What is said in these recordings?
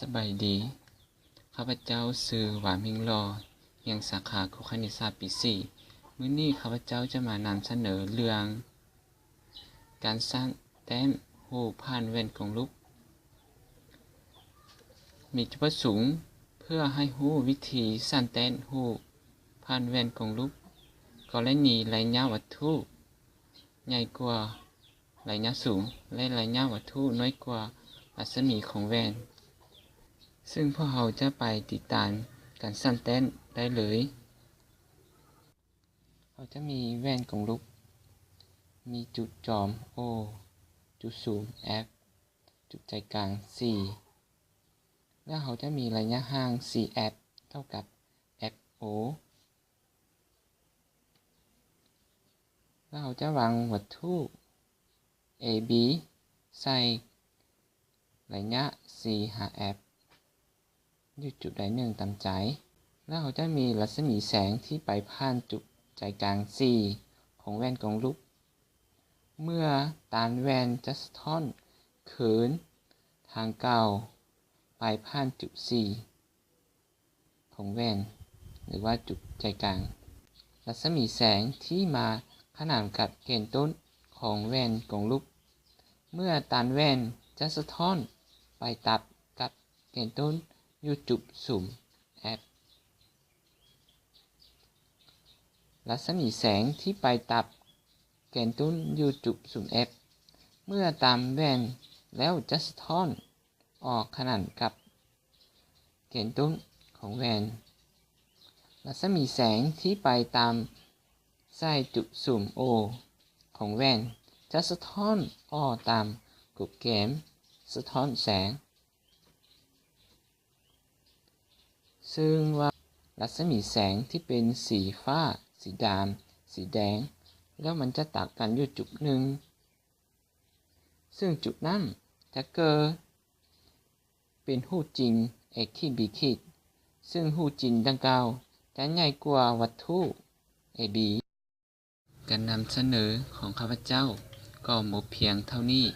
ສະບາຍດີ, ຂ້າພະເຈົ້າຊື່ ຫວາ ເມັງຫຼໍ່, ຮຽນສາຂາໂຄຄະນິດສາດປີສີ່. ມື້ນີ້ຂ້າພະເຈົ້າຈະມານຳສະເໜີເລື່ອງ ການສ້າງແຕ້ມຮູບຜ່ານແວ່ນກົງລຸບ. ມີຈຸດປະສົງເພື່ອໃຫ້ຮູ້ວິທີສ້າງແຕ້ມຮູບຜ່ານແວ່ນກົງລຸບ, ກໍລະນີໄລຍະວັດຖຸໃຫຍ່ກວ່າໄລຍະສູງ ແລະ ໄລຍະວັດຖຸນ້ອຍກວ່າລັດສະໝີຂອງແວ່ນ, ເຊິ່ງພວກເຮົາຈະໄປຕິດຕາມການສ້າງແຕ້ມໄດ້ເລີຍ. ເຮົາຈະມີແວ່ນກົງລຸບ, ມີຈຸດຈອມ O, ຈຸດສູນ F, ຈຸດໃຈກາງ C, ແລ້ວເຮົາຈະມີໄລຍະຫ່າງ C F ເທົ່າກັບ F O. ແລ້ວເຮົາຈະວາງວັດຖຸ A B ໃສ່ໄລຍະ C ຫາ F ຢູ່ຈຸດໃດໜຶ່ງຕາມໃຈ. ແລ້ວເຮົາຈະມີລັດສະໝີແສງທີ່ໄປຜ່ານຈຸດໃຈກາງ C ຂອງແວ່ນກົງລຸບ. ເມື່ອຕາມແວ່ນຈະສະທ້ອນຄືນທາງເກົ່າໄປຜ່ານຈຸດ C ຂອງແວ່ນ ຫຼືວ່າຈຸດໃຈກາງ. ລັດສະໝີແສງທີ່ມາຂະໜານກັບແກນຕົ້ນຂອງແວ່ນກົງລຸບ ເມື່ອຕາມແວ່ນຈະສະທ້ອນໄປຕັດກັບແກນຕົ້ນຢູ່ຈຸດສຸມ F. ລັດສະໝີແສງທີ່ໄປຕັດແກນຕົ້ນຢູ່ຈຸດສູນ F ເມື່ອຕາມແວ່ນແລ້ວຈະສະທ້ອນອອກຂະໜານກັບແກນຕົ້ນຂອງແວ່ນ. ລັດສະໝີແສງທີ່ໄປຕາມໃສ່ຈຸດສຸມ O ຂອງແວ່ນຈະສະທ້ອນອອກຕາມກົບແກນສະທ້ອນແສງ. ເຊິ່ງວ່າລັດສະໝີແສງທີ່ເປັນສີຟ້າ, ສີດຳ, ສີແດງ ແລ້ວມັນຈະຕັດກັນຢູ່ຈຸດໜຶ່ງ, ເຊິ່ງຈຸດນັ້ນຈະເກີດເປັນຮູບຈິງ A ຂີດ B ຂີດ, ເຊິ່ງຮູບຈິງດັ່ງກ່າວຈະໃຫຍ່ກວ່າວັດຖຸ A B. ການນຳສະເໜີຂອງຂ້າພະເຈົ້າກໍໝົດພຽງເທົ່ານີ້.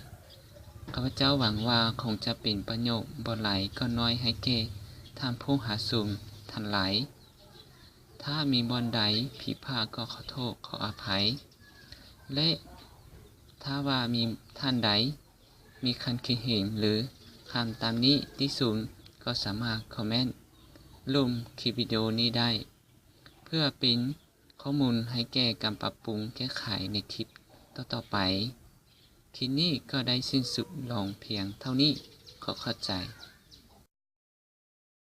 ຂ້າພະເຈົ້າຫວັງວ່າຄົງຈະເປັນປະໂຫຍດບໍ່ຫຼາຍກໍໜ້ອຍໃຫ້ແກ່ທ່ານຜູ້ຮັບຊົມທັງຫຼາຍ. ຖ້າມີບ່ອນໃດຜິດພາດກໍຂໍໂທດຂໍອະໄພ ແລະ ຖ້າວ່າມີທ່ານໃດມີຄຳຄິດເຫັນ ຫຼື ຄຳຕຳໜິຕິຊົມ ກໍສາມາດຄອມເມັນລົງຄລິບວິດີໂອນີ້ໄດ້ ເພື່ອເປັນ ຂໍ້ມູນໃຫ້ແກ່ການປັບປຸງແກ້ໄຂໃນຄລິບຕໍ່ໆໄປ. ຄລິບນີ້ກໍໄດ້ສິ້ນສຸດລົງພຽງເທົ່ານີ້. ຂໍຂອບໃຈ.